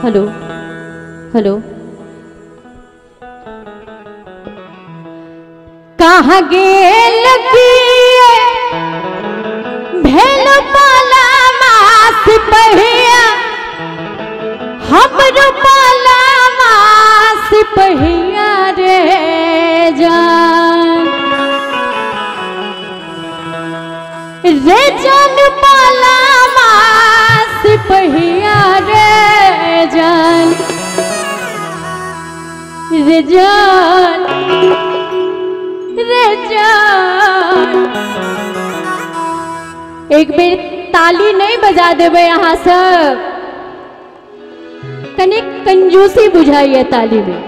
Hello hello कहाँ गेल किए भेल पाला मास पहिया हमरो पाला मास पहिया रे जान रे जान पाला मास पहिया रे जान रे जान रे जान। एक बेर ताली नहीं बजा देबै अहाँ सब, कनी कंजूसी बुझाइए ताली में।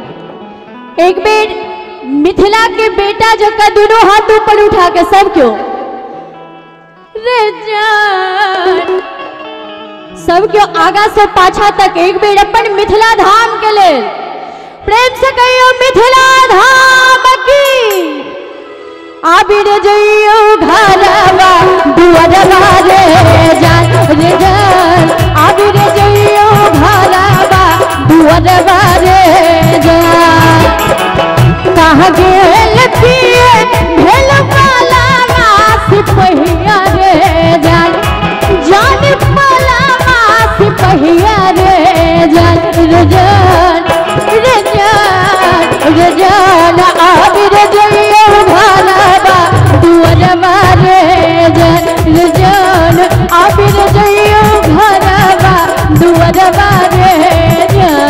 एक बेर मिथिला के बेटा जका दोनों हाथ ऊपर उठा के सब क्यों रे जान, सब क्यों आगा से पाछा तक एक बेर अपन मिथिला धाम के लेल प्रेम से कहियो मिथिला धाम की। आबिर जइयो घरवा दुआरवा रे जान रे जान, आबिर जइयो घरवा दुआरवा रे जान। कहाँ गेल पिए भेल पाला मास पहिया रे जान, जान पाला मास पहिया रे जान रे जान रे जान रे जान। आबिर जइयो घरवा दुआरवा रे जान रे जान, आबिर जइयो घरवा दुआरवा रे जान।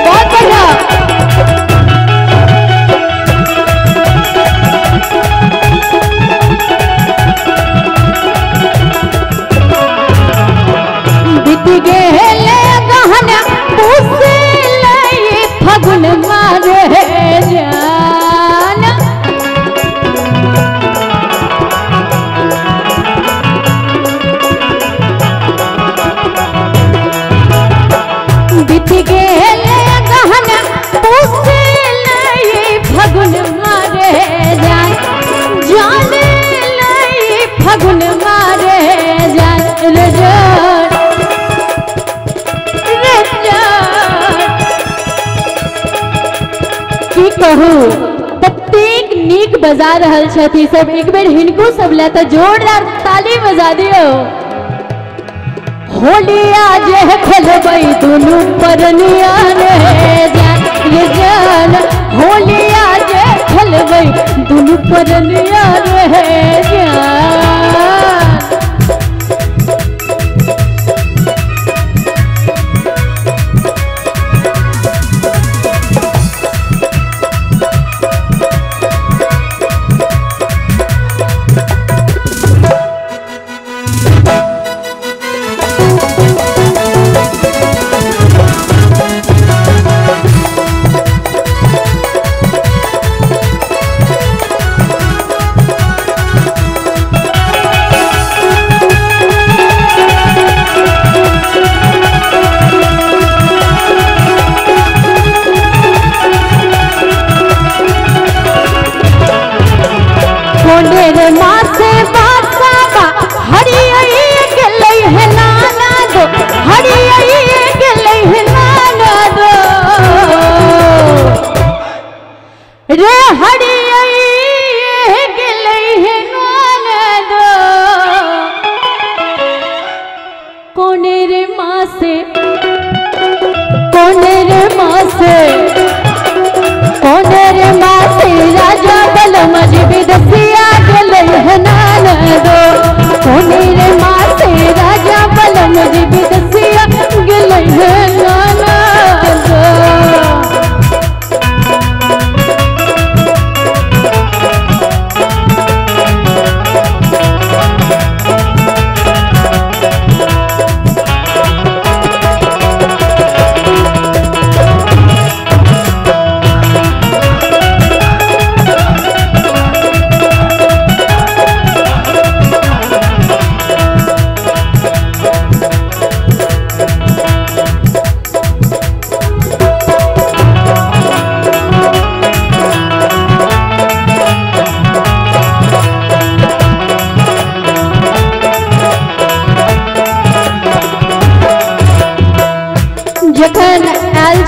बहुत बढ़िया। बीत गेल गहना पुसलै फगुन मारे जान, बीत गेल गहना पुसलै फगुन मारे जान, जान लै फगुन मारे जान रे जान रे जान। की कहू ततेक नीक बजा रहल छथि सब, एक बेर हिनको सब ला तऽ जोरदार ताली बजा दियौ। होलिया जे खेलबै दुनू परनिया रे जान रे जान, होलिया जे खेलबै दुनू परनिया रे जान। कोनेर मासे बासाबा हरियै गेलै हे नाना दो, हरियै गेलै हे नाना दो रे, हरियै गेलै हे नाना दो। कोनेर मासे, कोनेर मासे, कोनेर मासे राजा बलमज विदसिया गेलै हे नाना दो, कोनेर मासे राजा बलमज विदसिया गेलै हे नाना दो।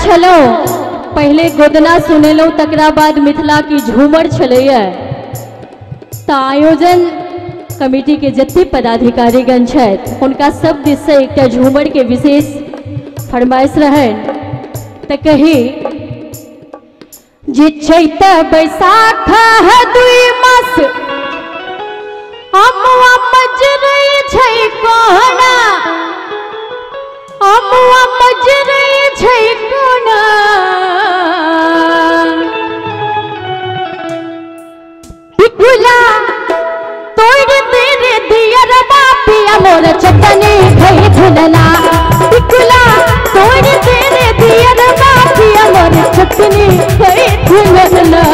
छलहुँ, पहिले गोदना सुनेलहुँ, तकरा बाद मिथिला की झूमर छलैया। तऽ आयोजन कमिटी के जते पदाधिकारीगण छथि हुनका सब दिससँ एकटा झूमर के विशेष फरमाइश रहनि। तऽ कही जे चैत बैसाख दुई मास अमुआ मजरै छै कोना, अमुआ मजरै छै कोना, टिकुला तोड़ दे रे दियर बापिया मोर चटनी खई झुलना, टिकुला तोड़ दे रे दियर बापिया मोर चटनी खई झुलना।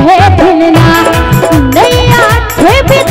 है भिलना, नैया खेबी